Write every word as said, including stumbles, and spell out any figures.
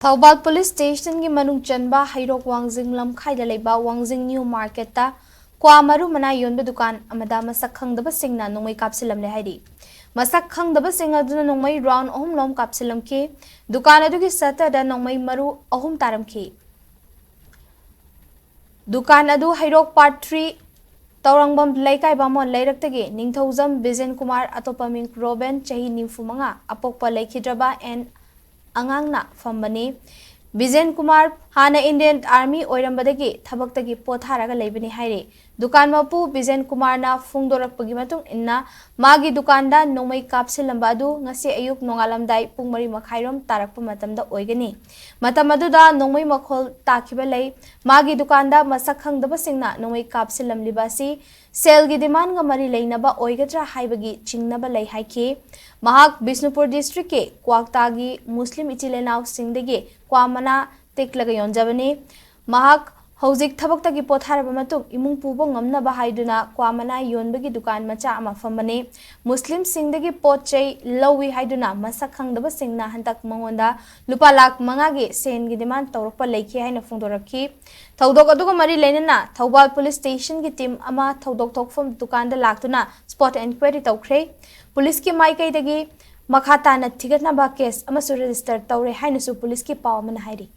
Thoubal police ꯁ꯭ꯇꯦꯁꯟꯒꯤ ꯃꯅꯨꯡ ꯆꯟꯕ ꯍꯩꯔꯣꯛ ꯋꯥꯡꯖꯤꯡ ꯂꯝꯈꯥꯏꯗ ꯂꯩꯕ ꯋꯥꯡꯖꯤꯡ ꯅ꯭ꯌꯨ ꯃꯥꯔꯀꯦꯠꯇ ꯀ꯭ꯋꯥ ꯃꯔꯨ ꯃꯅꯥ ꯌꯣꯟꯕ ꯗꯨꯀꯥꯟ ꯑꯃꯗ ꯃꯁꯛ ꯈꯪꯗꯕꯁꯤꯡꯅ ꯅꯣꯡꯃꯩ ꯀꯥꯞꯁꯤꯜꯂꯝꯂꯦ ꯍꯥꯏꯔꯤ꯫ ꯃꯁꯛ ꯈꯪꯗꯕꯁꯤꯡ ꯑꯗꯨꯅ ꯅꯣꯡꯃꯩ ꯔꯥꯎꯟ ꯑꯍꯨꯝꯂꯣꯝ ꯀꯥꯞꯁꯤꯜꯂꯝꯈꯤ꯫ ꯗꯨꯀꯥꯟ ꯑꯗꯨꯒꯤ ꯁꯠꯇꯔꯗ ꯅꯣꯡꯃꯩ ꯃꯔꯨ ꯑꯍꯨꯝ ꯇꯥꯔꯝꯈꯤ꯫ ꯗꯨꯀꯥꯟ ꯑꯗꯨ ꯍꯩꯔꯣꯛ ꯄꯥꯔꯠ ꯊ꯭ꯔꯤ ꯇꯧꯔꯪꯕꯝ ꯂꯩꯀꯥꯏ ꯕꯥꯃꯣꯟ ꯂꯩꯔꯛꯇꯒꯤ ꯅꯤꯡꯊꯧꯖꯝ ꯕꯤꯖꯦꯟ ꯀꯨꯃꯥꯔ, ꯑꯇꯣꯞꯄ ꯃꯤꯡ ꯔꯣꯕꯦꯟ, ꯆꯍꯤ ꯅꯤꯐꯨ ꯃꯉꯥ, ꯑꯄꯣꯛꯄ ꯂꯩꯈꯤꯗ꯭ꯔꯕ ꯑꯦꯟ ꯑꯉꯥꯡꯅ ꯐꯝꯕꯅꯤ꯫ ꯕꯤꯖꯦꯟ ꯀꯨꯃꯥꯔ ꯍꯥꯟꯅ ꯏꯟꯗꯤꯌꯟ ꯑꯥꯔꯃꯤ ꯑꯣꯏꯔꯝꯕꯗꯒꯤ ꯊꯕꯛꯇꯒꯤ ꯄꯣꯊꯥꯔꯒ ꯂꯩꯕꯅꯤ ꯍꯥꯏꯔꯤ꯫ ꯗꯨꯀꯥꯟ ꯃꯄꯨ ꯕꯤꯖꯦꯟ ꯀꯨꯃꯥꯔꯅ ꯐꯣꯡꯗꯣꯔꯛꯄꯒꯤ ꯃꯇꯨꯡ ꯏꯟꯅ, ꯃꯥꯒꯤ ꯗꯨꯀꯥꯟꯗ ꯅꯣꯡꯃꯩ ꯀꯥꯞꯁꯤꯜꯂꯝꯕ ꯑꯗꯨ ꯉꯁꯤ ꯑꯌꯨꯛ ꯅꯣꯡꯉꯥꯜꯂꯝꯗꯥꯏ ꯄꯨꯡ ꯃꯔꯤ ꯃꯈꯥꯏꯔꯣꯝ ꯇꯥꯔꯛꯄ ꯃꯇꯝꯗ ꯑꯣꯏꯒꯅꯤ꯫ ꯃꯇꯝ ꯑꯗꯨꯗ ꯅꯣꯡꯃꯩ ꯃꯈꯣꯜ ꯇꯥꯈꯤꯕ ꯂꯩ꯫ ꯃꯥꯒꯤ ꯗꯨꯀꯥꯟꯗ ꯃꯁꯛ ꯈꯪꯗꯕꯁꯤꯡꯅ ꯅꯣꯡꯃꯩ ꯀꯥꯞꯁꯤꯜꯂꯝꯂꯤꯕ ꯑꯁꯤ ꯁꯦꯜꯒꯤ ꯗꯤꯃꯥꯟꯒ ꯃꯔꯤ ꯂꯩꯅꯕ ꯑꯣꯏꯒꯗ꯭ꯔꯥ ꯍꯥꯏꯕꯒꯤ ꯆꯤꯡꯅꯕ ꯂꯩ ꯍꯥꯏꯈꯤ꯫ ꯃꯍꯥꯛ ꯕꯤꯁꯅꯨꯄꯨꯔ ꯗꯤꯁꯇ꯭ꯔꯤꯛꯀꯤ ꯀ꯭ꯋꯥꯛꯇꯥꯒꯤ ꯃꯨꯁꯂꯤꯝ ꯏꯆꯤꯜ ꯏꯅꯥꯎꯁꯤꯡꯗꯒꯤ ꯀ꯭ꯋꯥ ꯃꯅꯥ ꯇꯦꯛꯂꯒ ꯌꯣꯟꯖꯕꯅꯤ꯫ ꯃꯍꯥꯛ ꯍꯧꯖꯤꯛ ꯊꯕꯛꯇꯒꯤ ꯄꯣꯊꯥꯔꯕ ꯃꯇꯨꯡ ꯏꯃꯨꯡ ꯄꯨꯕ ꯉꯝꯅꯕ ꯍꯥꯏꯗꯨꯅ ꯀ꯭ꯋꯥ ꯃꯅꯥ ꯌꯣꯟꯕꯒꯤ ꯗꯨꯀꯥꯟ ꯃꯆꯥ ꯑꯃ ꯐꯝꯕꯅꯤ꯫ ꯃꯨꯁꯂꯤꯝꯁꯤꯡꯗꯒꯤ ꯄꯣꯠ ꯆꯩ ꯂꯧꯏ ꯍꯥꯏꯗꯨꯅ ꯃꯁꯛ ꯈꯪꯗꯕꯁꯤꯡꯅ ꯍꯟꯗꯛ ꯃꯉꯣꯟꯗ ꯂꯨꯄꯥ ꯂꯥꯈ ꯃꯉꯥꯒꯤ ꯁꯦꯟꯒꯤ ꯗꯤꯃꯥꯟ ꯇꯧꯔꯛꯄ ꯂꯩꯈꯤ ꯍꯥꯏꯅ ꯐꯣꯡꯗꯣꯔꯛꯈꯤ꯫ ꯊꯧꯗꯣꯛ ꯑꯗꯨꯒ ꯃꯔꯤ ꯂꯩꯅꯅ ꯊꯧꯕꯥꯜ ꯄꯨꯂꯤꯁ ꯁ꯭ꯇꯦꯁꯟꯒꯤ ꯇꯤꯝ ꯑꯃ ꯊꯧꯗꯣꯛ ꯊꯣꯛꯐꯝ ꯗꯨꯀꯥꯟꯗ ꯂꯥꯛꯇꯨꯅ ꯁ꯭ꯄꯣꯠ ꯑꯦꯟꯀ꯭ꯋꯥꯏꯔꯤ ꯇꯧꯈ꯭ꯔꯦ꯫ ꯄꯨꯂꯤꯁꯀꯤ ꯃꯥꯏꯀꯩꯗꯒꯤ ꯃꯈꯥ ꯇꯥꯅ ꯊꯤꯒꯠꯅꯕ ꯀꯦꯁ ꯑꯃꯁꯨ ꯔꯦꯖꯤꯁꯇꯔ ꯇꯧꯔꯦ ꯍꯥꯏꯅꯁꯨ ꯄꯨꯂꯤꯁꯀꯤ ꯄꯥꯎ ꯑꯃꯅ ꯍꯥꯏꯔꯤ꯫